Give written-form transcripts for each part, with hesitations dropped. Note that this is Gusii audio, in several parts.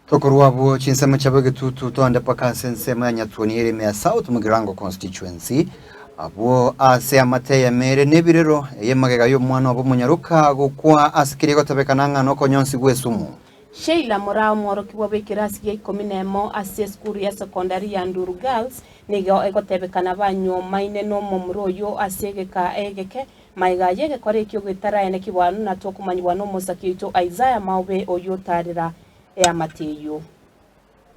Tokorwa abwo chinsemo chiabo egetutu toende mpaka ase ensemo ya Nyatuoni ere ime ya South Mugirango Constituency, abwo ase amate eyemo ere nebirero eye magega y'omwana obo omonyaroka gokwa ase keria egotebekana ng'a nokonyonsi gw'esumu. Sheila Moraa omworokigwa bw'ekerasi gia ikomi nemo ase esukuru ya sekondari ya Nduru Girls nigo egotebekana banywomaine nomomura oyio ase egeka egeke Magega y'egekora ekio getaraene kibwanu na tokomanyigwa nomosaki oito Isaya maobe oyio otarera eamate eyio.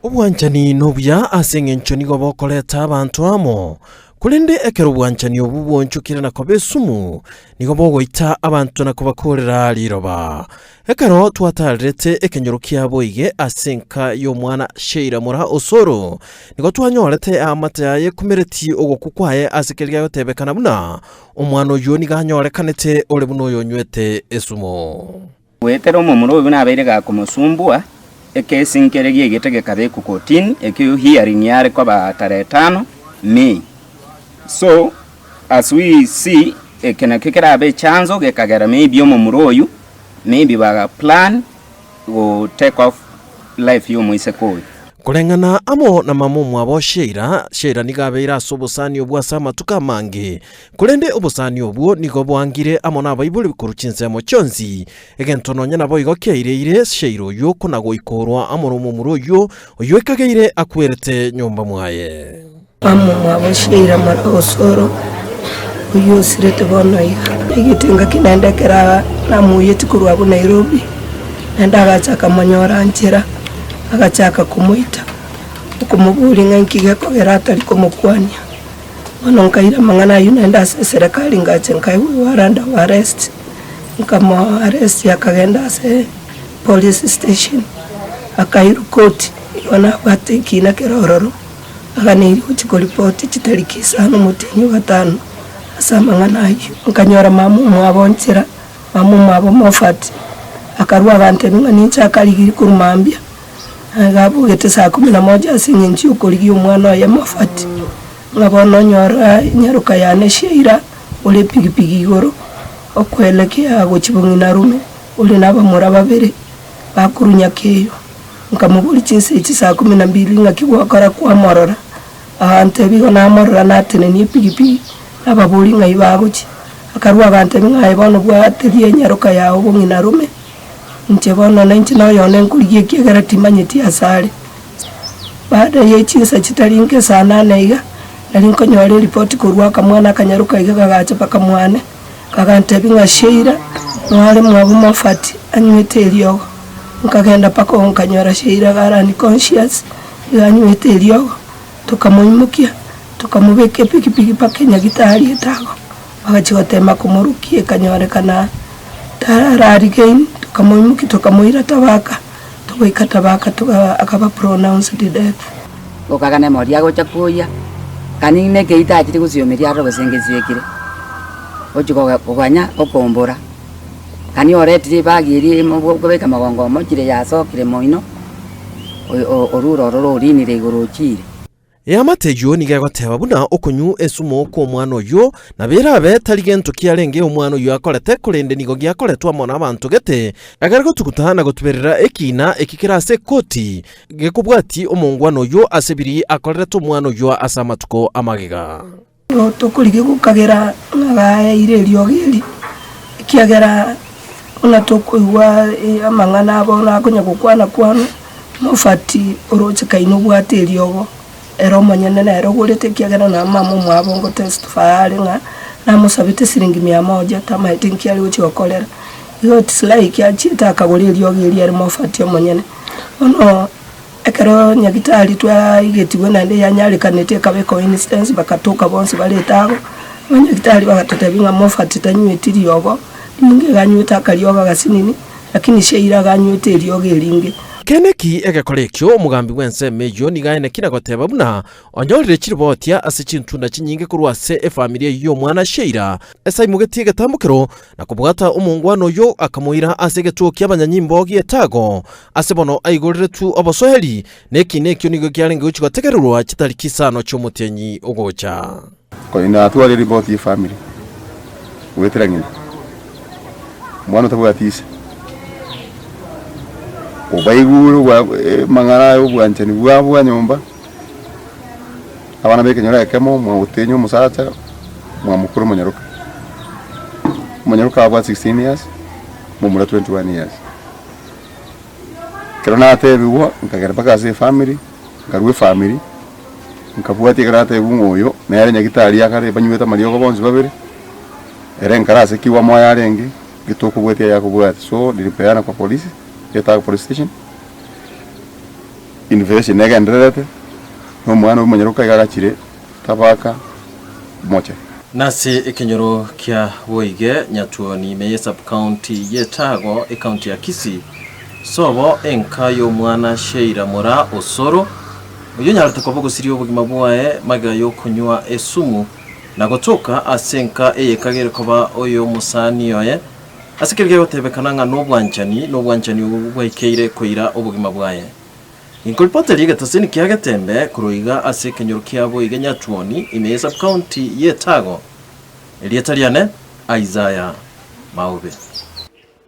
Obwanchani nobuya ase engencho nigo bokoreta abanto amo, korende ekero obwanchani obwo bwonchokire na koba esumu, nigo bogoita abanto na kobakoorera riroba. Ekero twatarerete ekenyoro kiabo ige ase enka y'omwana Sheila mora Osoro, nigo twanyorete eamate yaye ekumereti ogokwa kwaye ase keria gegotebekana buna Omwana oyio nigo anyorekanete ore buna oyonywete esumo. Goetera omomura oyio buna abeire gakomosumbua, ekesi nkere giaigete gekabekwa kotini, ekio hearing yare koba tarehe tano May. So, as we see, eke nakio kerabe echanzo gekagera maybe omomura oyio, maybe baga plan go take off life ya omoiseke oyo. Koreng'ana amo na mama omwabo Sheila, Sheila nigo abeire ase obosani obwo ase amatuko amange. Korende obosani obwo nigo bwangire amo nabaibori korwa chinsemo chionsi. Egento nonya naboigo kiaireire Sheila oyio kona-goikorwa amo nomomura oyio, oyio ekageire akwerete nyomba mwaye. Mama omwabo Sheila mora Osoro, oyio osirete bono iga. Naigete engaki naende ekero namouyeti korwa abwo Nairobi, naende agacha akamonyora nchera, agachaka komoita, okomoboria ng'a inki gekogera atari komokwania. Bono nkaira amang'ana ayio naende ase eserekari ngacha nkaegwa ewarrant of arrest, nkamoa arrest akagenda ase police station, akairwa koti, igo nabwate ekina kere ororo. Aganeirie gochia koripoti chitariki isano omotienyi o gatano ase amang'ana ayio. Nkanyora mama omwabo nchera, mama omwabo Mofati, akarua agantebia ng'a ninche akarigirie korwa mambia, na iga abogete saa kumi na moja ase eng'encho y'okorigia omwana oye Mofati, ng'a bono onyora enyaroka yane Sheila ore epigipigi igoro, okoelekea gochia bong'ina rume, ore nabamura babere bakorwa Nyakeyo. Nkamoboria chinsa echi saa kumi na mbili ng'aki gwakora kwamorora? Agantebia igo namorora natenenia epigipigi, nababoria ng'ai bagochia. Akarua agantebia ng'a aye bono bwateria enyaroka yao bong'ina rome, inche bono nainche noyone nkorigia ekiagera timanyeti asare. Baada ye chinsa chitari nke saa nane iga, nari nkonyora eripoti korwa akamwana akanyaroka iga kagacha mpaka mwane. Kagantebia ng'a Sheila noare mwabo Mofati anywete eriogo. Nkagenda mpaka oo nkanyora Sheila iga are unconscious, iga anywete eriogo, tokamoimokia, tokamobeka epikipiki mpaka enyagitari etago. Bagachia gotema komorukia ekanyorekana tarara regain, tokamoimokia tokamoira Tabaka, togaika Tabaka toka akaba pronounced death. Gokagana emori agocha koyia, kani nekeita achire gosiomeria aroro gose ngesiekire, ochia koga koganya okombora, kani oretire ebagi eria emo okobeka mogongo omochire yasokire moino, oyo o- orure ororo orinire igoro ochire. Eamate eyio nigo egoteba buna okonywa esumo kw'omwana oyio nabo erabe tari gento kiarenge omwana oyio akorete, korende nigo giakoretwe amo nabanto gete, ekero gotuguta na gotuberera ekiina eki kere ase ekoti, gekobwatia omongwana oyio ase biria akorerete omwana oyio ase amatuko amagega. Nigo tokorigia gokagera ng'a gaeire eriogi eri, ekiagera buna tokoigwa amang'ana abo nakonya gokwana kwana, mofati oroche kaino obwate eriogo, ere omonyene nere ogorete ekiagera na mama omwabo ngotestify are ng'a namosabete siringi mia moja tamaeti nki are gochia gokorera. Igo it's like achiete akagora eriogi erio ere mofati omonyene. Bono. Ekero Nyagitari twaigetigwe naende yanyarekanete ekaba ecoincidence bakatoka bonsi bare etago, abanyagitari bagatotebia ng'a Moffat tanyweti riogo ringe iga anywete akariogo agasinini, lakini Sheila iga anywete eriogo eringe. Ekeene ki egekora ekio? Omogambi bw'ensemo eyio nigo aeneki na goteba buna onyorire chiribotia ase chintunda chinyinge korwa ase efamiri eyio y'omwana Sheila, Ase aimogetie egetambokero na kobwata omongwana oyio akamoira ase egetuo ki'abanyanyimbo gi'etago, ase bono aigoreretwe obosoeri, na ekiina ekio nigo kiarenge gochia gotegererwa chitariki isano chi'omotienyi ogocha. Korende natware eripoti y'efamiri goetera ng'ina, omwana otabwati ise. Obaigure obwa amang'ana aya obwanchani bwabo bwa nyomba, abana ba ekenyoro ekemo mwagotenya omosacha mwamokora omonyaroka. Omonyaroka abwate 16 years, momura 21 years. Ekero natebigwa, nkagenda mpaka ase efamiri, nkarwa efamiri, nkabwatia ekero natebigwa ng'a oyo nere nyagitari akare banywete amariogo bonsi babere, ere nkare ase kiwa moyo arenge. Getokobwatia ayakobwatia so nilipeana kwa polisi getago police station investigation negendererete na omwana omonyaroka iga agachire tabaka moche. Nase ekenyoro kia Boige, Nyatuoni, ime ye sub-county y'Etago, ecounty ya Kisii, sobo enka y'omwana Sheila Moraa Osoro, oyio onyarete koba ogosiria obogima bwaye magega y'okonywa esumu Na gotoka ase enka eye ekagere koba oy'omosani oye, ase keria gegotebekana ng'a nobwanchani, nobwanchani obwo bwaikeire koira obogima bwaye. Inkoripoteria egetaseni kia Getembe korwa iga ase ekenyoro kiabo iga Nyatuoni, ime ye sub-county y'Etago. Erieta riane, Isaiah Maobe.